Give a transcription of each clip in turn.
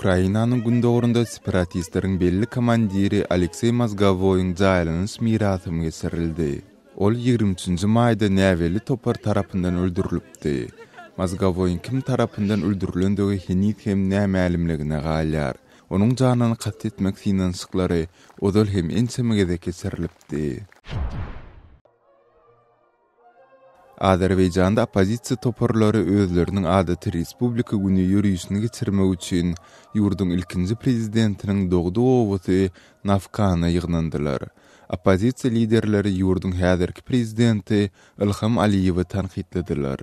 Ukrainanyň gündogarynda separatistleriň belli komandiri Alekseý Mozgowoýyň jaýlanyş mirasymy geçirildi. Ol 23-nji maýda näbelli topar tarapyndan öldürilipdi. Mozgowoýyň kim tarapyndan öldürilendigi heniz hem nämälimligine galýar. Onuň janyna kast etmek synanyşyklary ozal hem ençeme gezek geçirilipdi. Azerbaýjanda oppozisiýa toparlary özleriniň adaty Respublika güni ýörişini geçirmek üçin ýurduň ilkinji prezidentiniň dogduk obasy Nawkana ýygnandylar. Oppozisiýa liderleri ýurduň häzirki prezidenti Ilham Aliýewi tankytladylar.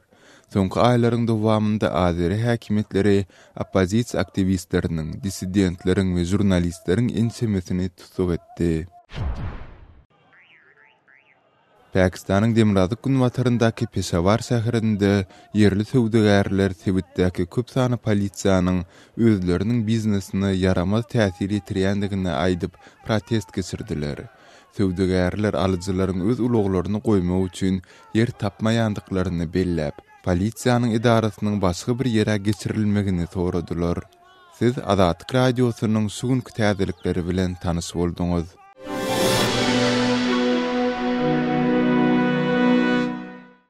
Soňky aýlaryň dowamynda azeri häkimiýetleri oppozisiýa aktiwistleriniň, dissidentleriň we žurnalistleriň ençemesini tussag etdi. Pakistanyň demirgazyk-günbataryndaky Peşawar şäherinde ýerli söwdagärler sebitdäki köp sanly polisiýanyň özleriniň biznesine ýaramaz täsir ýetirýändigini aýdyp, protest geçirdiler. Söwdagärler alyjylaryň öz ulaglaryny goýmak üçin ýer tapmaýandyklaryny belläp, polisiýanyň edarasynyň başga bir ýere geçirilmegini soradylar. Siz Azatlyk Radiosynyň şu günki täzelikleri bilen tanyş bolduňyz.